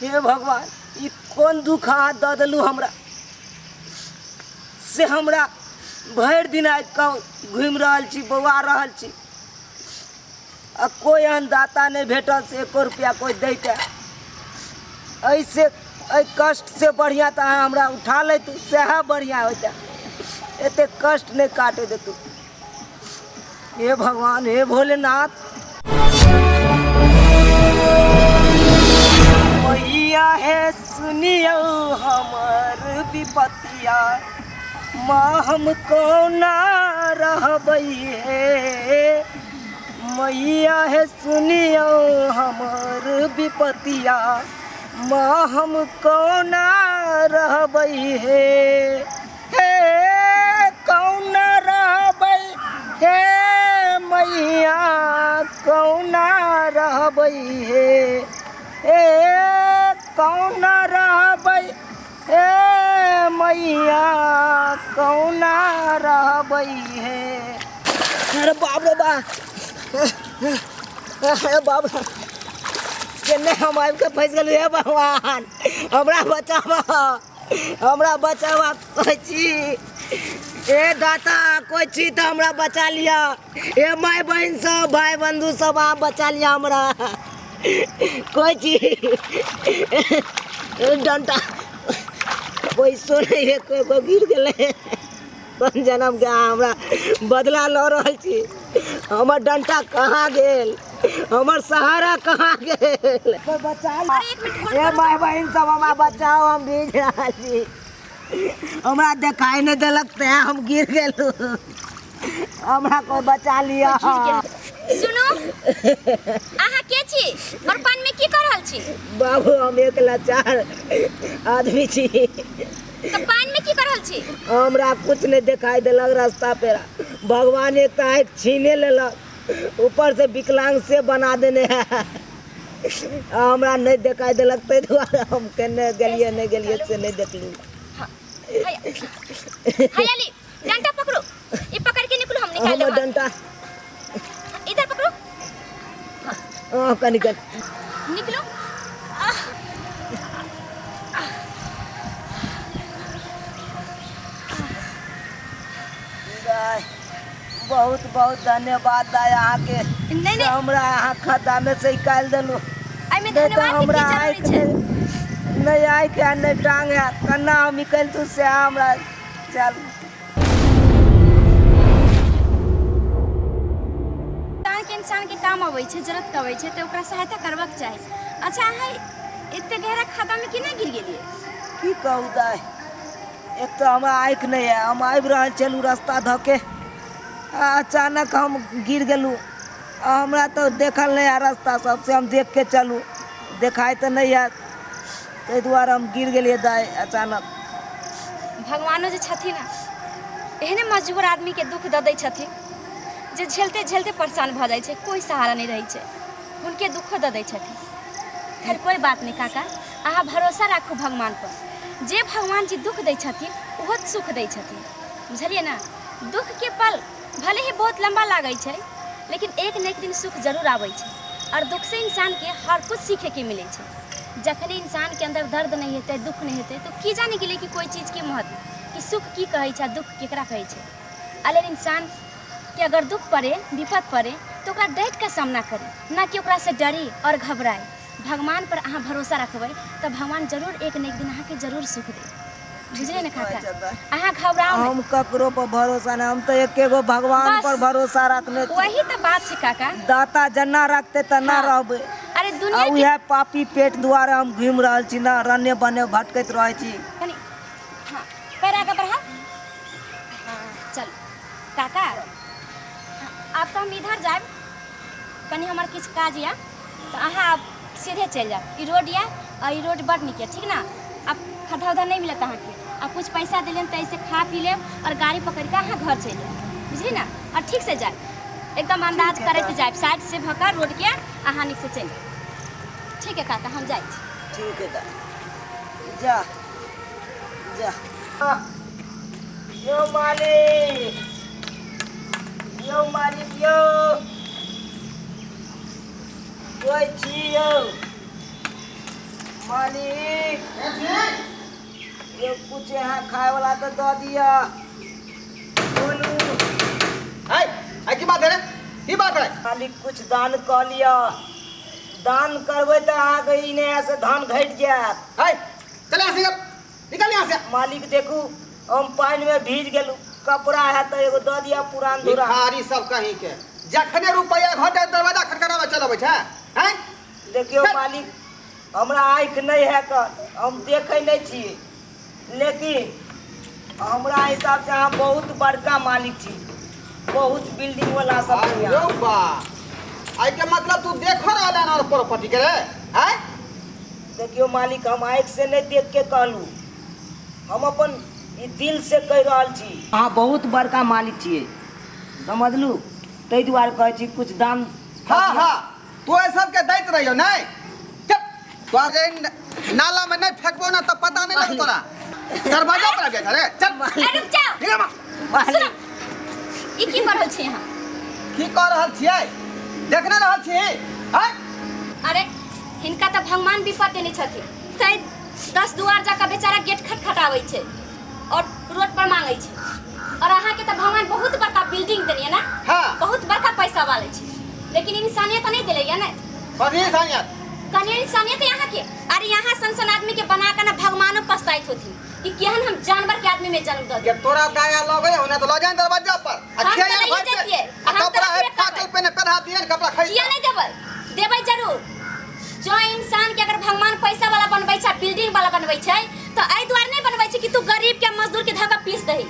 हे भगवान, ई कोन दुख अहाँ दऽ देलहुँ हमरा से हमरा भरि दिन आबि कऽ घुमि रहल छी, बौआ रहल छी, आ कोइ एहन दाता नहि भेटल से एको रुपैआ कोइ दैते। एहिसँ एहि कष्टसँ बढ़िआँ तऽ अहाँ हमरा उठा लैतू, सएह बढ़िआँ होइते, एतेक कष्ट नहि काटै देतू। हे भगवान, हे भोलेनाथ। मैया हे सुनियौ हमर विपतिया, माँ हम कोना रहबै हे। मैया हे सुनियौ हमर विपतिया, माँ हम कोना रहबै हे। हे कौना रहबै हे मैया, कौना रहबै हे। हे कौना रहबै हे मैया, कौना रहबै हे। अरे बाप रे बा, अरे बाप रे, केने हम आबि के फँसि गेलहुँ। हे भगवान, हमरा बचाबऽ, हमरा बचाबऽ कोइ छी। ए दाता, कोइ छी तऽ हमरा बचा लिअ। ए माय बहिन सब, भाय बंधु सब, अहाँ बचा लिअ हमरा। कोइ छी? डंटा पैसो नहीं है, कोई कोई गिर गेलै। कोन जन्म के अहाँ हमरा बदला लऽ रहल छी? हमर डंटा कहाँ गेल? हमर सहारा कहाँ गेल? कोई बचा अरे एक मिनट, होल्ड ए करू। माय बहिन सब, हमरा बचाओ, हम भीज रहल छी। हमरा देखाई नहीं देलक तें हम गिर गेलहुँ। हमरा कोई बचा लिअ। सुनू, अहाँ के छी और पानि में की कर रहल छी? बाबू, हम एक लाचार आदमी छी। तऽ पानि में की कर रहल छी? हमरा कुछ नहीं दिखाई देलक रास्ता पेरा। भगवान एक तऽ आँखि छीने लेलक, ऊपर से विकलांग से बना देने है। हमरा नहीं दिखाई देलक ताहि दुआरे हम केने गेलियै नहीं गेलियै से नहीं देखलहुँ। हयाली, डंडा पकड़ो, ई पकड़ के निकलो, हम निकाल हमर लेब। डंटा इधर पकड़ो। हाँ, कनी कनी निकलो। दाय, बहुत बहुत धन्यवाद दाय अहाँके। नहीं, नहीं। से हमरा अहाँ खद्दा में से निकालि देलहुँ। एहिमे नहीं तऽ धन्यवाद के हमरा की जरूरी आँखि छै? नहि आँखि आ नहि टांग है, केना हम निकलतू से हमरा। चल, इंसान के इंसान के काम अबै छै, जरूरत के अबै छै, तऽ ओकरा सहायता करबाक चाही। अच्छा, अहाँ एते गहरा खद्दा में केना गिर गेलियै? की कहू दाय, एक तऽ हमरा आँखि नहि है, हम आबि रहल छलहुँ रास्ता धऽ के, आ अचानक हम गिर गेलहुँ। आ हमरा तऽ देखल नहि है रास्ता सबसे, हम देख के चलू, देखाइ तऽ नहि है, ताहि दुआरे हम गिर गेलियै दाय अचानक। भगवानो जे छथिन ने, एहने मजबूर आदमीके दुख दऽ दै छथिन जे झेलते झेलते परेशान भऽ जाइ छै, कोइ सहारा नहि रहै छै, हुनके दुखो दऽ दै छथिन। खैर, कोइ बात नहि काका, अहाँ भरोसा राखू भगवानपर। जे भगवान जी दुख दै छथिन ओहो सुख दै छथिन, बुझलियै ने? दुखके पल भले ही बहुत लम्बा लागै छै, लेकिन एक ने एक दिन सुख जरूर आबै छै। आओर दुखसँ इंसानके हर कुछ सीखैके मिलै छै। जखने इंसानके अन्दर दर्द नहि हेतै, दुख नहि हेतै, तऽ की जानि गेलै कि कोइ चीजके महत्व, कि सुख की कहै छै आ दुख केकरा कहै छै। एहि लेल इंसानके अगर दुख पड़े, विपद पड़े, तऽ ओकरा डटि कऽ सामना करी, ना कि ओकरासँ डरी आओर घबराइ। भगवान पर अहाँ भरोसा रखबै तऽ भगवान जरूर एक ने एक दिन अहाँके जरूर सुख देत, बुझलियै ने काका? अहाँ घबराउ नहि। हम ककरो पर भरोसा नहि, हम तऽ एके गो भगवान बस। पर भरोसा रखने छी। वही तऽ बात छै काका। दाता जेना रखते तेना हाँ। रहबै। अरे आ दुनिया के उएह पापी पेट दुआरे हम घुमि रहल छी ने, रने बने भटकैत रहै छी। कनि हाँ, पैर आगे बढ़ा। हाँ, चल काका, आब तऽ हम इधर जायब, कनि हमर किछु काज यऽ, तऽ अहाँ आब सीधे चलि जायब। ई रोड यऽ आ ई रोड बड़ नीक यऽ, ठीक ने? आब खद्धा उद्धा नहि मिलत अहाँके। आ कुछ पैसा देलियनि तऽ एहिसँ खा पी लेब आओर गाड़ी पकड़ि कऽ अहाँ घर चलि जायब, बुझली ने? आओर ठीकसँ जायब, एकदम अन्दाज करैत जायब, साइडसँ भऽ कऽ रोडके अहाँ नीकसँ चलि जायब। ठीक है काका, हम जाइ छी। ठीक है दाय, जा जा। यौ मालिक, यौ मालिक, यौ कोइ छी यौ मालिक ये कुछ यहाँ खाए वाला तो दऽ दिअ। बोलू। है है की बात है रे? की बात है? मालिक कुछ दान कऽ लिअ। दान करबै तऽ अहाँके ई नहि से धान घटि जायत। है चल यहाँ से, निकल यहाँ से। मालिक देखू हम पानि में भीज गेलहुँ, कपड़ा है तऽ एगो दऽ दिअ पुरान धुरा। भिखारी सब कहीं के जखने रुपया घटे दरवाजा खटखटावे चलबै छै हैं। देखियौ मालिक हमरा आँखि नहि है कऽ, हम देखै नहि छी, लेकिन हमरा हिसाब से अहाँ बहुत बड़का मालिक छी, बहुत बिल्डिंग वाला सब छी अहाँ। अरे बा, आई के मतलब तू देख रहल है ना प्रॉपर्टी के रे हैं? देखियौ मालिक हम आँखि से नहीं देख के कहलहुँ, हम अपन ई दिल से कहि रहल छी। अहाँ बहुत बड़का मालिक छियै, समझलू? ताहि दुआरे कहै छी कुछ दान। हाँ हाँ तू ए सब के दैत रहियो नहीं। चल तो जे नाला में नहीं फेंकबो ना तो पता नहीं लगे तोरा। दरवाजा पर आ गया रे। चल अरे रुक जाओ। ठीक है मां। सुनो ई की कर रहल छी अहाँ? की कर रहल छियै? देखने रहल छी हैं? अरे हिनका तऽ भगवान विपद देने छथिन, तै 10 दुआर जाकर बेचारा गेट खटखटाबै छै और रोड पर मांगै छै। और अहाँ के तऽ भगवान बहुत बड़का बिल्डिंग देने ना। हाँ। बहुत बड़का पैसा वाले छै, लेकिन इंसानियत नहीं दिले या ना। कथी इंसानियत? कनी इंसानियत यहाँ के। अरे यहाँ सन सन आदमी के बना के ना भगवानो पछताइत होथिन कि केहन हम जानवर के आदमी में जन्म दऽ के तोरा दया लगे होने तो ल जाए दरवाजा पर। हम आ तऽ लइए जैतियै, आ हम तऽ कपड़ा है रखबे फाटल करबै। पेने पहना दियन कपड़ा खरीद। किया नहीं देबै? देबै जरूर। जो इंसान के अगर भगवान पैसा वाला बनबै छै, बिल्डिंग वाला बनबै छै, तो एहि दुआरे नहीं बनबै छै कि तू गरीब के मजदूर के धक्का पीस दही,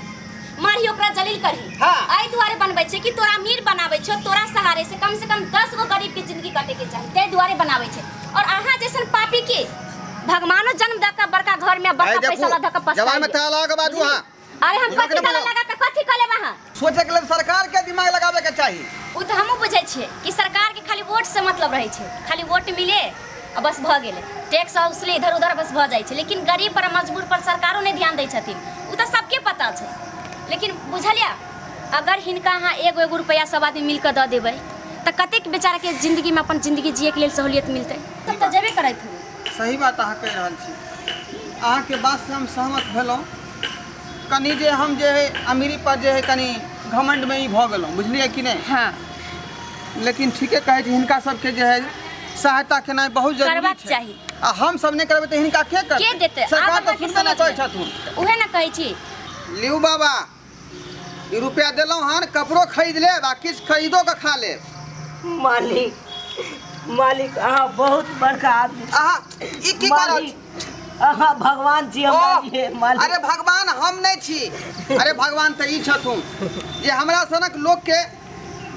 मारही ओकरा जलील करही। हाँ। एहि दुआरे बनबै छै कि तोरा अमीर बनाबै छौ, तोरा सहारे से कम से कम 10 गो गरीब के जिंदगी कटे के चाही, ताहि दुआरे बनाबै छै। और अहाँ जैसन पापी के भगवानो जन्म दऽ के बड़का घर में बड़का पैसा वाला धक्का पछताइ। जवान में ताला लगा बाजू। हां अरे हम कथी ताला लगा के कथी कऽ लेब अहाँ? सोचे के लेल सरकार के दिमाग लगावे के चाही। ओ तऽ हमहूँ बुझै छियै कि सरकार के खाली वोट से मतलब रहै छै, खाली वोट मिले आ बस भऽ गेलै, टैक्स औसले इधर उधर बस भऽ जाइ छै। लेकिन गरीब पर मजबूर पर सरकारो नहि ध्यान दै छथिन, ओ तऽ सबके पता छै। लेकिन बुझलियै अगर हिनका अहाँ एगो एगो रुपैआ सब आदमी मिल कऽ दऽ देबै तऽ कतेक बेचाराके जिन्दगीमे अपन जिन्दगी जियैके लेल सहूलियत मिलतै। तब तऽ जेबे करैत हुए। सही बात अहाँ कहि रहल छी, अहाँके बातसँ हम सहमत भेलहुँ। कनि जे हम जे है अमीरी पर जे है कनि घमंडमे ई भऽ गेलहुँ, बुझलियै कि नहि? हाँ। लेकिन ठीके कहै छी, हिनका सबके जे है सहायता केनाइ बहुत जरूरी करबाक छै। चाही। आ हम सब नहि करबै तऽ हिनका के करतै? के देतै? सरकार आब तऽ अहाँके सुनबे नहि करै समझमे। छथुन। उहे ने कहै छी। लिउ बाबा ई रुपया देलहुँ हन, कपड़ो खरीद लेब आ किछु खरीदो के खा लेब। मालिक मालिक अहाँ बहुत बड़का आदमी छी। अहाँ ई की कर रहल छी? अहाँ भगवान छी हमरा लिए मालिक। अरे भगवान हम नहीं छी, अरे भगवान तऽ ई छथुन जे हमरा सनक लोक के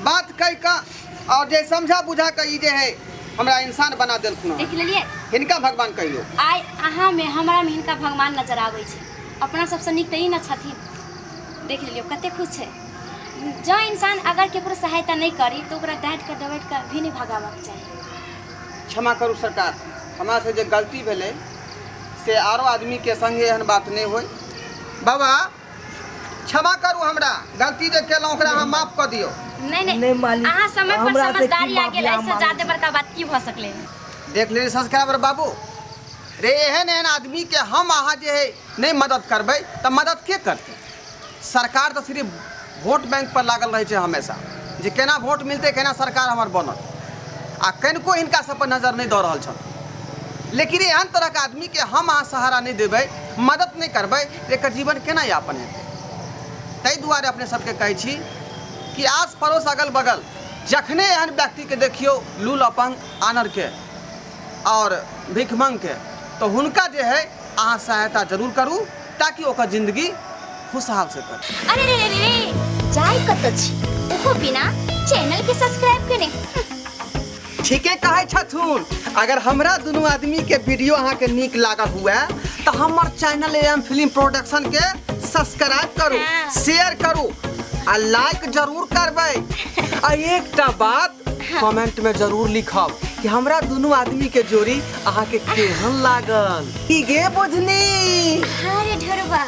बात कहि कऽ और जे समझा बुझा कऽ ई जे है हमरा इंसान बना देलखुन हन। देख लेलियै? हिनका भगवान कहियौ। आइ अहाँ में हमरा में हिनका भगवान नजर आबै छै। अपना सबसँ नीक तऽ ई ने छथिन। देख लेलियौ कते खुश छै। जँ इंसान अगर केकरो सहायता नहीं करी तो ओकरा डाँटि कऽ दबटि कऽ भी नहीं भगाबक चाही। क्षमा करू सरकार, हमरा से जे गलती भेलै से आरो आदमी के संगे एहन बात नहीं होय। बाबा क्षमा करू, हमरा गलती जे केलहुँ ओकरा अहाँ माफ कऽ दियौ। नहीं नहीं नहीं मालिक, अहाँ समय पर हमरा से की समझदारी आ माफी गेल, अहाँ एहिसँ मांगै जादे छी? बड़का बात की भऽ सकलै। देख लेली सब्सक्राइबर बाबू रे, एहन एहन आदमी के हम अहाँ जे है नहीं मदद करबै तऽ मदद के करतै? सरकार तऽ सिर्फ वोट बैंक पर लागल रहै छै हमेशा, जे केना वोट मिलतै, केना सरकार हमर बनत, आ कनिको हिनका सब पर नजर नहि दऽ रहल छथिन। लेकिन एहन तरहके आदमी के हम अहाँ सहारा नहि देबै, मदद नहि करबै, तऽ एकर जीवन केना यापन हेतै? ताहि दुआरे अपने सबके कहै छी कि आस पड़ोस अगल बगल जखने एहन व्यक्तिके देखियौ लूल अपंग आनरके और भिखमंगके, तऽ हुनका जे है अहाँ सहायता जरूर करू ताकि ओकर जिंदगी खुशहाल से कटे। अरे रे रे रे जाय कतऽ छी ओहो बिना चैनल के सब्सक्राइब केने। ठीके कहै छथुन, अगर हमरा दुनू आदमी के वीडियो अहाँ के नीक लागल हुए तऽ हमर चैनल एम फिल्म प्रोडक्शन के सब्सक्राइब करू, हाँ। शेयर करू आ लाइक जरूर करबै। आ एकटा बात कमेंट में जरूर लिखब कि हमरा दुनू आदमी के जोड़ी अहाँ के केहन लागल। की गे बुझनी? हाँ रे ढोरबा।